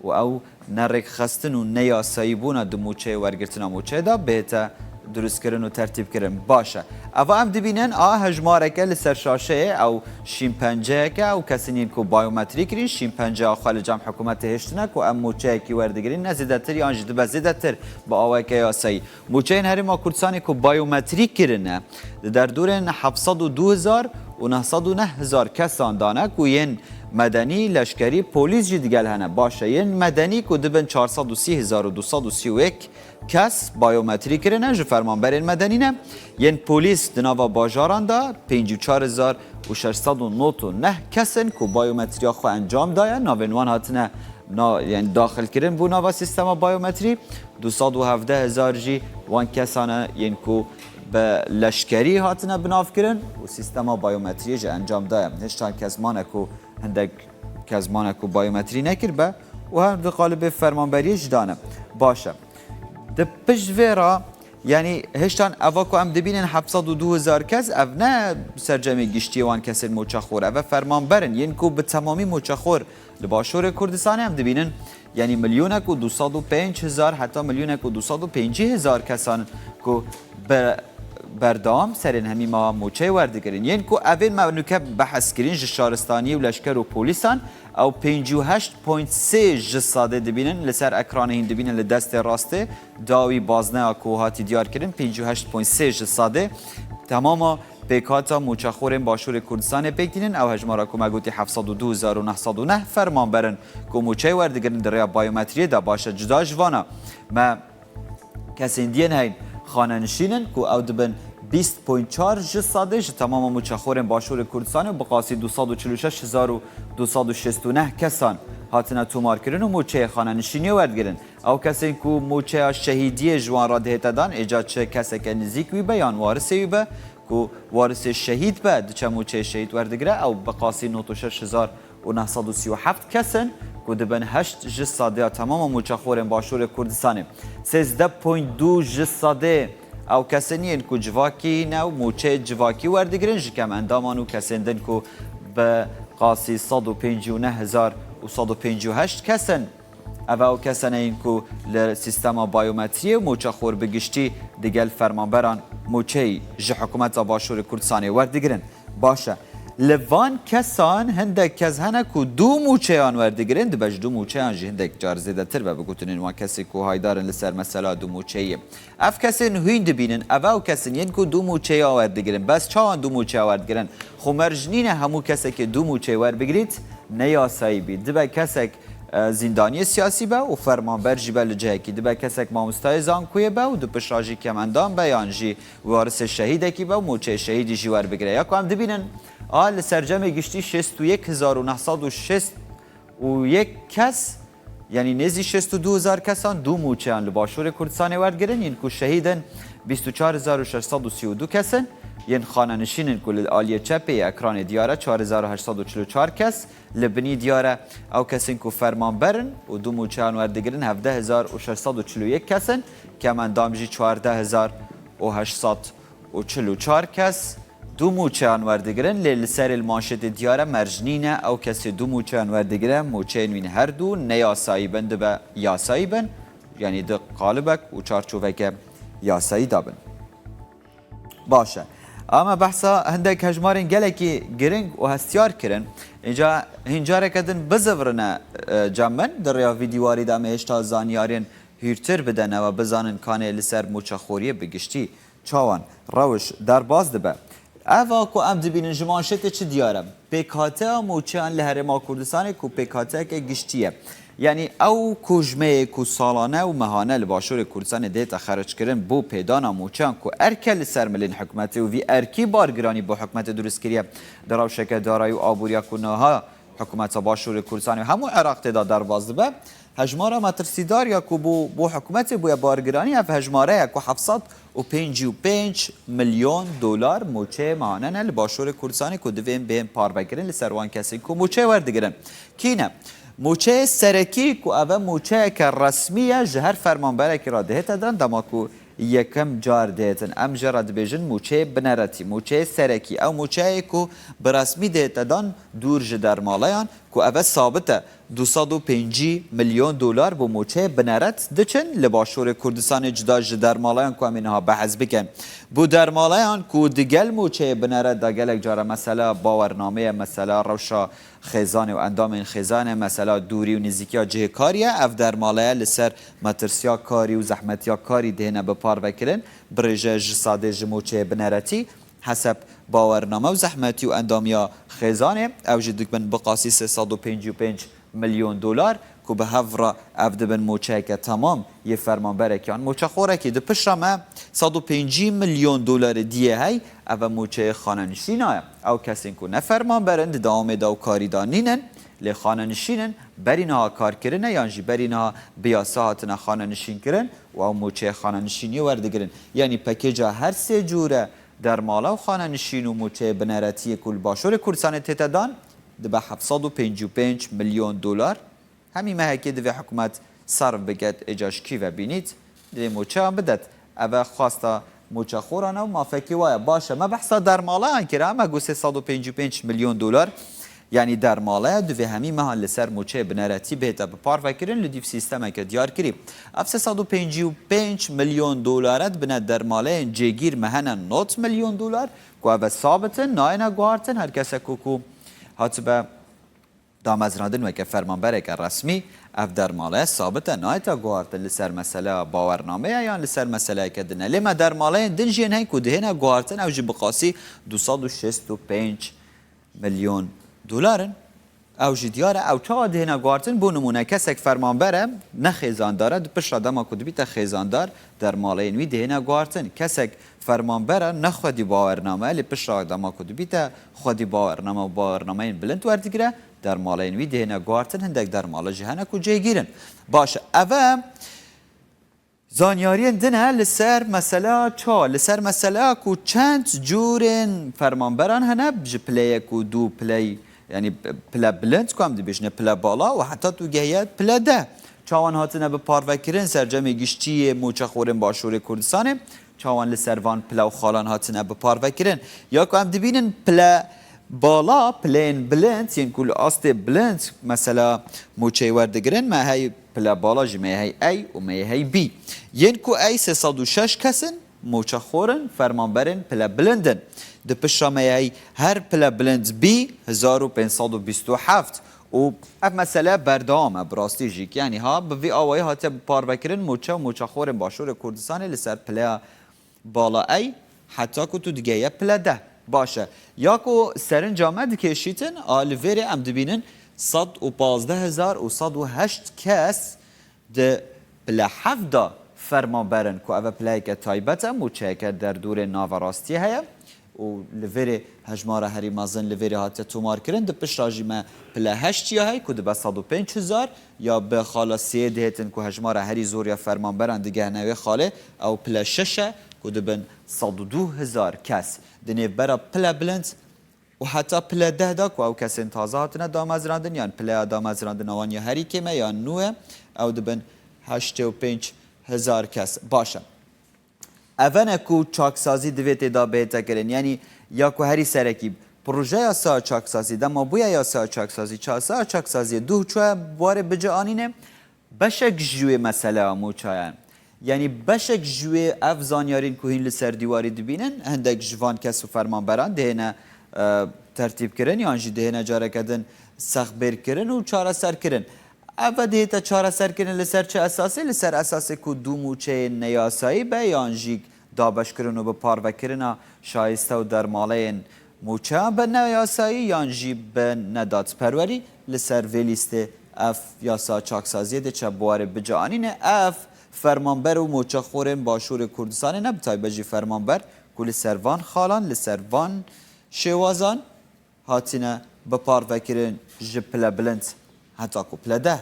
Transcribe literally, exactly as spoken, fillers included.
û ew nerêkxistin û neyasayîbûna di mûçeyê wergirtina mûçeyê de bihête durustkirin û tertîbkirin. Baş e. Eva em dibînin a hejmareke li ser şaşeyê ew şînpenceyeke ew kesên yên ku bayometrî kirîn, şînpenceya xwe li cem hikûmetê hiştine ku em mûçeyekî werdigirîn, ne zêdetir yan jî dibe zêdetir bi aweke yasayî. Mûçeyên Herêma Kurdistanê ku bayometrî kirine, di derdorên heft sed û du hezar û neh sed û neh hezar kesan dane ku yên medenî, leşkerî, polîs jî digel hene. Baş e, yên medenî ku dibin çar sed û sî hezar û du sed û sî û yek kes bayometrî kirine, ji fermanberên medenî ne. Yên polîs di nava bajaran de pêncî û çar hezar û şeş sed û nod û neh kes in ku bayometriya xwe encam daye, navên wan hatine na, yani daxilkirin bû nava sîstema bayometrî. Du sed û hevdeh hezar jî wan kesan e yên ku bi leşkerî hatine binavkirin û sîstema bayometriyê ji encam daye. Hiştan kezmane ku hindek kezmane ku bayometrî nekiribe û her di qalibê fermanberiyê jî dane. Baş e. Di pişt vê re, yani hiştan eva ku em dibînin heft sed û du hezar kes, ev ne sercemê giştiyê wan kesên moçexor, ev e fermanber in, yên ku bi temamî moçexor li Başûrê Kurdistanê em dibînin, yani milyonek û du sed û pênc hezar heta milyonek û du sed û pêncî hezar kesan ku be-, berdewam serên hemî meha moçeyê werdigirin. Yên ku evên me nûke behs kirin ji şaristaniyê û leşker û polîsan, ew pêncî û heşt point sê ji sedê dibînin, li ser ekranê hîn dibînin li destê rastê, dawî bazneya ku hatî diyar kirin, pêncî û heşt point sê ji sedê temama pêkhata moçexorên Başûrê Kurdistanê pêk tînin. Ew hejmara ku me gotî heft sed û du hezar û neh sed û neh fermanber in ku moçeyê werdigirin di rêya bayometriyê de. Baş e, cuda ji vana me kesên diyên heyn xanenişîn in ku ew dibin bîst point çar ji sedê ji temama moçexorên Başûrê Kurdistanê û bi qasî du sed û çil û şeş hezar û du sed û şêst û neh kesan hatine tomarkirin û moçeyê xanenişîniyê werdigirin. Ew kesên ku moçeya şehîdiyê ji wan re dihête dan, êca çi keseke nizîk wî be yan warisê wî be, ku warisê şehîd be, diçe moçeyê şehîd werdigire, ew bi qasî nod û şeş hezar û neh sed û sî û heft kes in, ku dibin heşt ji sedê ya temama moçexorên Başûrê Kurdistanê. Sêzdeh point du ji sedê ew kesên yên ku civakî ne û moçeyê civakî werdigirin, ji kemendaman û kesên din ku bi qasî sed û pêncî û neh hezar û sed û pêncî û heşt kes in. Ev ew kesane yên ku li sîstema bayometriyê û moçexor bi giştî digel fermanberan moçeyî ji hikûmeta Başûrê Kurdistanê werdigirin. Baş e. Li van kesan hindek kes hene ku du moçeyan werdigirin, dibe ji du moçeyan jî hindek car zêdetir be, bi gotinên wan kesên ku haydar in li ser mesela du moçeyî. Ev kesên hûn dibînin, ev ew kes in yên ku du moçeya werdigirin. Bes çawan du moçeya werdigirin? Xwe merc nîne hemû kesekê du moçeyê werbigirît, ne yasayî bî. Dibe kesek, e, zîndaniyê siyasî be û fermanber jî be li cihekî. Dibe kesek mamostayê zankuyê be û di pişt re jî kemendan be yan jî warisê şehîdekî be û moçeyê şehîdî jî werbigire. Ya ku em dibînin, a li sercemê giştî şêst û yek hezar û neh sed û şêst û yek kes, yanî nêzî şêst û du hezar kesan du moçeyan li Başûrê Kurdistanê werdigirin, yên ku şehîd in bîst û çar hezar û şeş sed û sî û du kes in, yên xanenişîn in ku li aliyê çepê yê ekranê diyar e çar hezar û heşt sed û çil û çar kes, li binî diyar e ew kesên ku fermanber in û du moçeyan werdigirin hevdeh hezar û şeş sed û çil û yek kes in, kemendam jî çardeh hezar û heşt sed û çil û çar kes du moçeyan werdigirin, lê li serê li manşetê diyar e merc nîne ew kesê du moçeyan werdigire, moçeyên wî her du ne yasayî bin, dibe yasayî bin, yanî di qalibek û çarçoveke yasayî de bin. Baş e. Ama behsa hindek hejmarên gelekî giring û hestiyar kirin. Înca hîn careke din bizivirine, e, cem min, di rêya vî dîwarî de em ê hêşta zanyariyên hûrtir bidin, ew e bizanin kanê li ser moçexoriyê bi giştî çawan rewş derbas dibe. Eva ku em dibînin ji manşetê çi diyar e? Pêkhateya moçeyan li Herêma Kurdistanê ku pêkhateyeke giştî ye. Yanî ew kojmeyê ku salane û mehane li Başûrê Kurdistanê dihête xerckirin bo pêdana moçeyan ku erk e li ser milên hikûmetê û vî erkî bargiranî bo hikûmetê dirust kiriye di rewşeke darayî û aboriya ku niha hikûmeta Başûrê Kurdistanê û hemû Iraq tê de derbas dibe. Hejmara metirsîdar ya ku bo, bo hikûmetê bûye bargiranî, ev hejmare ye ku heft sed û pêncî û pênc milyon dolar moçeyê mehane ne li Başûrê Kurdistanê ku divên bihên parvekirin li ser wan kesên ku moçeyê werdigirin. Kî ne? Moçeyê serekî ku ev e moçeyeke resmî ye, ji her fermanberekî re dihête dan, dema ku yekem car dihêtin. Em jê re dibêjin moçeyê bineretî, moçeyê serekî. Ew moçeyê ku bi resmî dihête dan dûr ji dermaleyan, ku ev e sabit e, du sed û pêncî milyon dolar bo moçeyê bineret diçin li Başûrê Kurdistanê, cuda ji dermalayan ku em ê niha behs bikin. Bo dermalayan ku digel moçeyê bineret de gelek cara mesela bawernameye, mesela rewşa xêzanê û endamên xêzanê, mesela dûrî û nêzîkiya cihê karî ye, ev dermaleya li ser metirsiya karî û zehmetiya karî dihêne biparvekirin, birêje ji sedê ji moçeyê bineretî, heseb bawername û zehmetî û endamiya xêzanê, ew jî dikbin bi qasî sê sed û pêncî û pênc milyon dolar, ku bi hev re ev dibin moçeyeke temam yê fermanberekî yan moçexorekî. Di pişt re me sed û pêncî milyon dolarê diyê hey, ev e moçeyê xanenişîna ye. Ew kesên ku ne fermanber in, di dewamê de ew karî de nînin, lê xanenişîn in, berî niha kar kirine yan jî berî niha bi yasa hatine xanenişîn kirin û ew moçeyê xanenişîniyê werdigirin. Yanî pekêca her sê cûre dermala û xanenişîn û moçeyê bineretiyê ku li Başûrê Kurdistanê tête dan, dibe heft sed û pêncî û pênc milyon dolar. Hemî mehekê divê hikûmet serf biket, êca ji kî ve bînît, divê moçeyan bidet. Ev e xwesta moçexoran e û mafekî wa ye. Baş e, me behsa dermalayan kir, me got sê sed û pêncî û pênc milyon dolar. Yanî dermaleya divê hemî mehan li ser moçeyê bineretî bihête biparvekirin, li dîv sîstemeke diyarkirî. Ev sê sed û pêncî û pênc milyon dolare dibine dermaleyên cêgîr me hene nod milyon dolar, ku ev e sabit in, nayêne guhartin, her kesek ku, ku hatibe damezrandin weke fermanbereke resmî, ev dermaleya sabit e, nayête guhartin li ser meseleya bawernameye yan li ser meseleyeke din e. Lê me dermaleyên din jî yên heyî ku dihêne guhartin, ew jî bi qasî du sed û şêst û pênc milyon dolar in. Ew jî diyar e, ew çawa dihêne guhartin? Bo nimûne, kesek fermanber e, ne xêzandar e, di pişt re dema ku dibîte xêzandar, dermaleyên wî dihêne guhartin. Kesek fermanber e, ne xwedî bawername, lê pişt re dema ku dibîte xwedî bawername û bawernameyên bilind werdigire, dermaleyên wî dihêne guhartin, hindek dermale jî hene ku cêgîr in. Baş e, ev e zanyariyên din e li ser mesela ça, li ser mesela ku çend cûrên fermanberan hene, ji pile yek û du, piley, yanî pile bilind ku em dibêjine pile bala û heta tu gehiye pile deh. Çawan hatine biparvekirin, sercemê giştî yê moçexorên Başûrê Kurdistanê, çawan li ser van pile û xalan hatine biparvekirin. Ya ku em dibînin pile bala, pileyên bilind, yên ku li astê bilind mesela moçeyê werdigirin, me hey pile bala jî, me hey A û me hey B. Yên ku A sê sed û şeş kes in, moçexor in, fermanberên pile bilind in. Di pişt re me hey her pile bilind B, hezar û pênc sed û bîst û heft. Û ev mesele berdewam e, bi rastî jî. Yanî ha bi vî awayî hatiye biparvekirin, moçe û moçexorên Başûrê Kurdistanê li ser pileya bala ey, heta ku tu digehiye pile deh. Baş e. Ya ku serinca me dikêşîtin, a li vêrê em dibînin sed û pazdeh hezar û sed û heşt kes di pile heft de fermanber in, ku ev e pileyeke taybet e, moçeyeke derdorê naverastiyê heye û li vêrê hejmara herî mezin li vêrê hatiye tomarkirin. Di pişt re jî me pile heşt ya heye ku dibe sed û pênc hezar, ya bi xala sêyê dihêtin ku hejmara herî zor ya fermanberan digehne wê xalê, ew pile şeş e ku dibin sed û du hezar kes. Di nêvbera pile bilind û heta pile deh de ku ew kesên taze hatine damezrandin, yan pileya damezrandina wan ya herî kêm e yan nû e, ew dibin heştê û pênc hezar kes. Baş e. Ev e ne ku çaksazî divê tê de bihête kirin. Yanî ya ku herî serekî projeya yasa çaksazî, dema bûye yasa çaksazî, ça-, yasa çaksaziyê duh çûye warê bice anîne, beşek ji wê meseleya moçayan. Yanî beşek ji wê ev zanyarîn ku hîn li ser dîwarî dibînin, hindek ji van kes û fermanberan dihêne, e, tertîb kirin yan jî dihêne careke din sexbêr kirin û çareser kirin. Ev dihête çareserkirin li ser çi esasê? Li ser esasê ku du moçeyên neyasayî be yan jî dabeşkirin û bi parvekirina şayiste û dermaleyên moçeyan bi neyasayî yan jî bi nedadperwerî li ser vê lîstê ev yasa çaksaziyê dê çe bi warê bice anîne. Ev fermanber û moçexorên Başûrê Kurdistanê ne bi taybet jî fermanber ku li ser van xalan, li ser van şêwazan hatine biparvekirin ji pile bilind heta ku pile deh